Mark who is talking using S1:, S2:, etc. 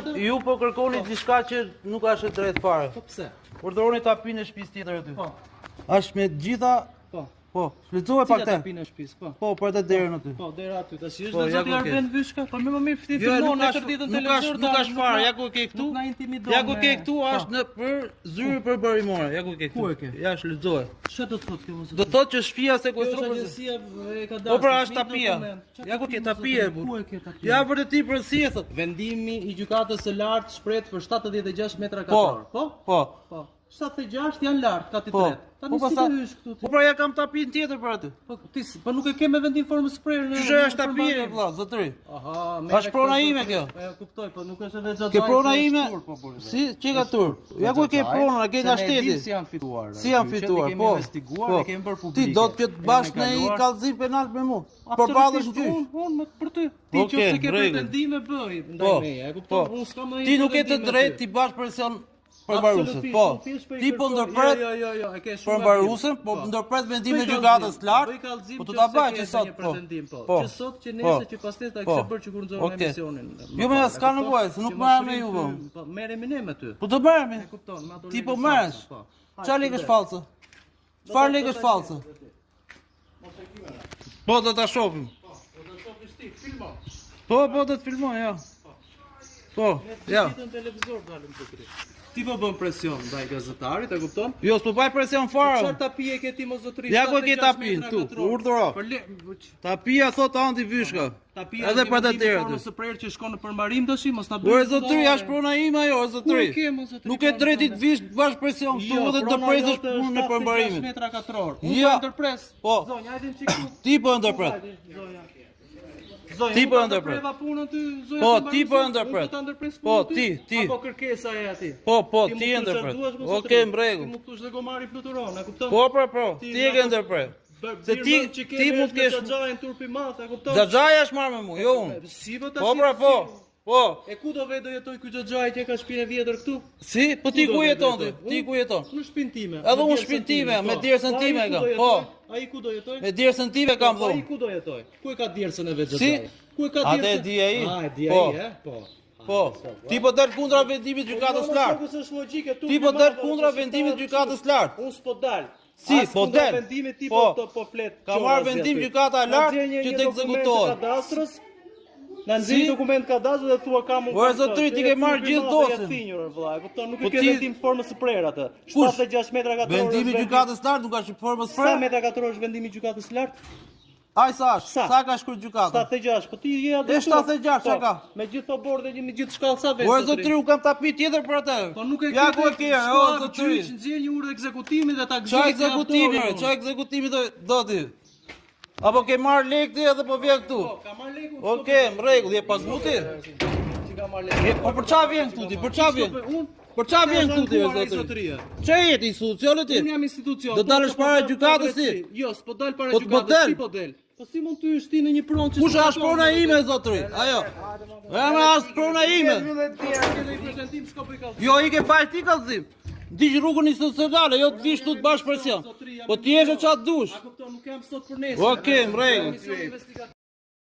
S1: atë?
S2: ju po kërkoni diçka që nuk është e drejtë fare.
S1: Po pse?
S2: Urdhëroni tapinë e shtëpisë tjetër aty.
S1: Po.
S2: Është me të gjitha,
S1: Po.
S2: po, lexoje pak
S1: Cila
S2: te.
S1: tapinë e shtëpisë? Po.
S2: Po, për atë derën aty.
S1: Po, dera aty. Tash është
S2: Po,
S1: dhe
S2: ja
S1: zoti
S2: ku ke.
S1: Arben Vyshka, po më më mirë ti
S2: Jo,
S1: filmon
S2: nuk
S1: në
S2: është
S1: ditën
S2: nuk
S1: televizor.
S2: është nuk është fare, ja ku e ke këtu.
S1: Nuk na intimidon.
S2: Ja ku ke
S1: me-
S2: këtu
S1: Po.
S2: është në për zyrë për barimore, ja ku ke këtu.
S1: Ku e ke?
S2: Ja është lexoje.
S1: Çfarë do të thotë kjo mos?
S2: Do thotë që shtëpia
S1: Kjo është
S2: sekuestrohet. për-
S1: agjencia e kadastrës.
S2: Po pra është
S1: një
S2: tapia.
S1: dokument. Çfarë
S2: Ja ku ke
S1: tapia,
S2: tapia
S1: zotëri?
S2: burr.
S1: Ku e ke tapia?
S2: Ja vërteti për si e thot.
S1: Vendimi i gjykatës së lartë shprehet për 76 metra
S2: Po.
S1: katror. Po?
S2: Po.
S1: Po. 76 janë lart, kati
S2: Po.
S1: tretë. Tani
S2: Po
S1: si
S2: pastaj-
S1: do hysh këtu ti?
S2: Po pra ja kam tapin tjetër për aty.
S1: Po ti s- po nuk e ke me vendim formës së prerë në.
S2: Qysh është
S1: në
S2: tapia
S1: përmbarim?
S2: vëlla, zotëri.
S1: Aha, merre
S2: Është prona
S1: këtë,
S2: ime
S1: zotëri.
S2: kjo.
S1: Po e kuptoj, po nuk është edhe xhaxhai.
S2: Ke prona
S1: se është
S2: ime?
S1: turp, po, burri.
S2: Si që ka turp? Ja ku e ke pronën, e ke nga
S1: Se ne e dim
S2: shteti.
S1: Si janë fituar.
S2: Si janë
S1: gjyqet,
S2: fituar?
S1: I kemi
S2: Po.
S1: investiguar,
S2: po.
S1: e kemi bërë publike.
S2: Ti do të këtë bash
S1: Kemi
S2: në i
S1: kaluar-
S2: kallëzim penal me mu. Përballësh në
S1: Absolutisht,
S2: gjyq.
S1: Unë unë me për ty. Ti
S2: Okej,
S1: nëse ke
S2: rregull.
S1: pretendime bëj ndaj
S2: Po.
S1: meje, e
S2: Po.
S1: kupton? Unë s'kam ndonjë
S2: Ti nuk ke të
S1: pretendim me
S2: drejtë
S1: ty.
S2: ti bash presion për mbaruesën.
S1: Absolutisht,
S2: Po.
S1: unë thjesht po i
S2: Ti po
S1: kërkoj-
S2: ndërpret
S1: Jo, jo, jo, jo, e ke shumë
S2: për
S1: gabim.
S2: mbaruesën, po ndërpret vendimin e
S1: Bëj
S2: gjykatës
S1: kallëzim,
S2: lart.
S1: bëj kallëzim
S2: Po do
S1: që
S2: ta
S1: pse
S2: bëj
S1: ke
S2: që sot,
S1: një
S2: po.
S1: pretendim, po.
S2: Po.
S1: Që sot, që
S2: Po.
S1: nesër, që pasnesër ta kishe
S2: Po.
S1: bërë që kur nxorëm
S2: Okej.
S1: emisionin.
S2: Jo,
S1: më
S2: më
S1: parë,
S2: s'ka
S1: e kupton?
S2: nevojë, se nuk
S1: Që
S2: merrem
S1: mos
S2: me
S1: rrim
S2: ju,
S1: ty,
S2: po.
S1: Po merremi ne me ty.
S2: Po do merremi.
S1: E kupton, me ato
S2: Ti po
S1: lekë
S2: merresh.
S1: false, po.
S2: Çfarë lekësh false?
S1: Do
S2: Çfarë
S1: ta-
S2: lekësh
S1: do ta
S2: false?
S1: gjej, do ta- Mos e ki merak.
S2: Po do ta shohim.
S1: Po, do ta shohësh ti, filmo.
S2: Po, po do të filmoj, ja. Po,
S1: Ne
S2: ja.
S1: ditën televizor dalim të kri. Ti po bën presion ndaj gazetarit, e kupton?
S2: Jo, s'po baj presion fare.
S1: Çfarë tapie ke ti mos zotëri?
S2: Ja ku e ke
S1: 76
S2: tapin,
S1: metra
S2: tu,
S1: katror.
S2: urdhëro.
S1: Për le, po ç-
S2: Tapia thot Andi Vyshka.
S1: Tapia
S2: Edhe
S1: është
S2: për të
S1: një vendim i
S2: tjerë aty.
S1: formës së prerë që shkon në përmbarim tash, mos ta bëj.
S2: Ore zotëri, është prona ime ajo, o zotëri.
S1: Ku e ke, mo, zotëri,
S2: Nuk e
S1: pronën
S2: drejti
S1: tënde?
S2: të vish të bash presion këtu
S1: Jo,
S2: dhe të
S1: prona
S2: presësh
S1: jote
S2: punën e
S1: është 76
S2: përmbarimit.
S1: metra katror. Unë
S2: Ja.
S1: po e ndërpres.
S2: Po.
S1: Zonja, hajde në çik.
S2: Ti po e ndërpret.
S1: Hajde, zonja. Zonja,
S2: Ti
S1: unë
S2: po e
S1: ta
S2: ndërpret.
S1: ndërpreva punën ty, zonja.
S2: Po,
S1: përmbaruese,
S2: ti po e
S1: unë
S2: ndërpret.
S1: Po ta ndërpres
S2: Po,
S1: punën ty,
S2: ti, ti.
S1: Apo kërkesa e atij.
S2: Po, po,
S1: Ti
S2: ti e
S1: mu thush
S2: ndërpret.
S1: çfarë duash, mos
S2: Okej,
S1: zotëri.
S2: në rregull.
S1: Ti mu thush dhe gomari fluturon, e kupton?
S2: Po, po, po, ti e ke ndërpret. Se ti ti mund të kesh
S1: xhaxhain turpi madh, e kupton?
S2: Xhaxhaja është marrë me mua, jo unë.
S1: Si po tash?
S2: Po, pra, po. Po.
S1: E ku do vetë do jetoj ky xhaxhai që e ka shtëpinë e vjetër këtu?
S2: Si? Po ti
S1: do
S2: ku
S1: vetë
S2: jeton ti?
S1: jetoj?
S2: Ti
S1: Unë?
S2: ku jeton?
S1: Në shtëpinë time.
S2: Edhe
S1: me
S2: unë
S1: djersën
S2: shtëpinë time,
S1: po.
S2: me djersën
S1: Po, ai
S2: time
S1: ku
S2: kam,
S1: do
S2: po.
S1: jetoj? Ai ku do jetoj?
S2: Me djersën time kam
S1: Po, Ai
S2: dhënë.
S1: ku do jetoj? Ku e ka djersën e vetë
S2: Si?
S1: xhaxhai? Ku e ka
S2: Atë e
S1: djersën?
S2: di ai.
S1: Ah, e di
S2: Po.
S1: ai, e? Po.
S2: Po. Ti po del kundra vendimit të gjykatës
S1: Po,
S2: lart.
S1: jo, mos është logjike,
S2: Ti po del kundra vendimit të gjykatës lart.
S1: Unë s'po dal.
S2: Si,
S1: As
S2: po
S1: kundra
S2: del.
S1: Vendimit ti
S2: Po.
S1: po po, po flet.
S2: Ka
S1: qorra
S2: marrë vendim
S1: zjati.
S2: gjykata e
S1: Na
S2: lartë
S1: nxjerr një-
S2: që
S1: një
S2: të
S1: dokument
S2: ekzekutohet.
S1: Kadastrës. Na nxjerr
S2: Si?
S1: dokument kadastrës dhe thua kam unë.
S2: Ore,
S1: kam këtë.
S2: zotëri, ti
S1: E
S2: ke marrë
S1: turpi
S2: gjithë
S1: madh,
S2: dosjen.
S1: Ja thinjur, vëlla, e kupton, nuk
S2: Po
S1: e ke
S2: ti-
S1: vendim formës së prerë atë.
S2: Kush?
S1: 76 metra katror.
S2: Vendimi
S1: është
S2: i
S1: vendim-
S2: gjykatës lart nuk është i formës
S1: Sa
S2: prerë.
S1: metra katror është vendimi i gjykatës lart?
S2: Ai sa është?
S1: Sa?
S2: Sa ka shkruar gjykata?
S1: 76, po ti je atë.
S2: E 76,
S1: Po,
S2: çka ka?
S1: Me gjithë oborr dhe me gjithë shkallë sa vjen.
S2: Ore zotëri, u kam tapi tjetër për atë.
S1: Po nuk e
S2: Ja ku e ke, o zotëri.
S1: Gjyq nxjerr një urdhër ekzekutimi dhe ta gëzoj.
S2: Qa ekzekutimi, ore, qa ekzekutimi do do ti? Apo ke marrë lek ti edhe po vjen këtu?
S1: Po, ka marrë lekun.
S2: Okej, në rregull, je paguti?
S1: Që ka marrë lekun.
S2: Je, po për qa vjen këtu ti? Për qa vjen?
S1: Po, Unë
S2: Për qa vjen këtu ti, o
S1: Është ankuar ai
S2: zotëri?
S1: zotëria.
S2: Qa jeti institucionit ti?
S1: Unë jam institucion.
S2: Do
S1: po,
S2: dalësh
S1: po,
S2: para
S1: po,
S2: gjykatës ti?
S1: drejtësi. Jo, s'po dal para
S2: Po të po
S1: gjykatës,
S2: del.
S1: ti po del. Po si mund ty është ti në një pronë që
S2: Kush
S1: s'ka
S2: është prona
S1: pronë,
S2: ime, zotëri? Ajo. E më është prona ime.
S1: Ke ndonjë pretendim, shko bëj kallëzim.
S2: Jo, i ke baj ti kallëzim. Ndiq rrugën institucionale, jo të vish këtu të bash presion. Po ti jesh e çfarë dush.
S1: A kupton, nuk jam sot për nesër.
S2: Okej, në rregull.
S1: Emisioni investigativ.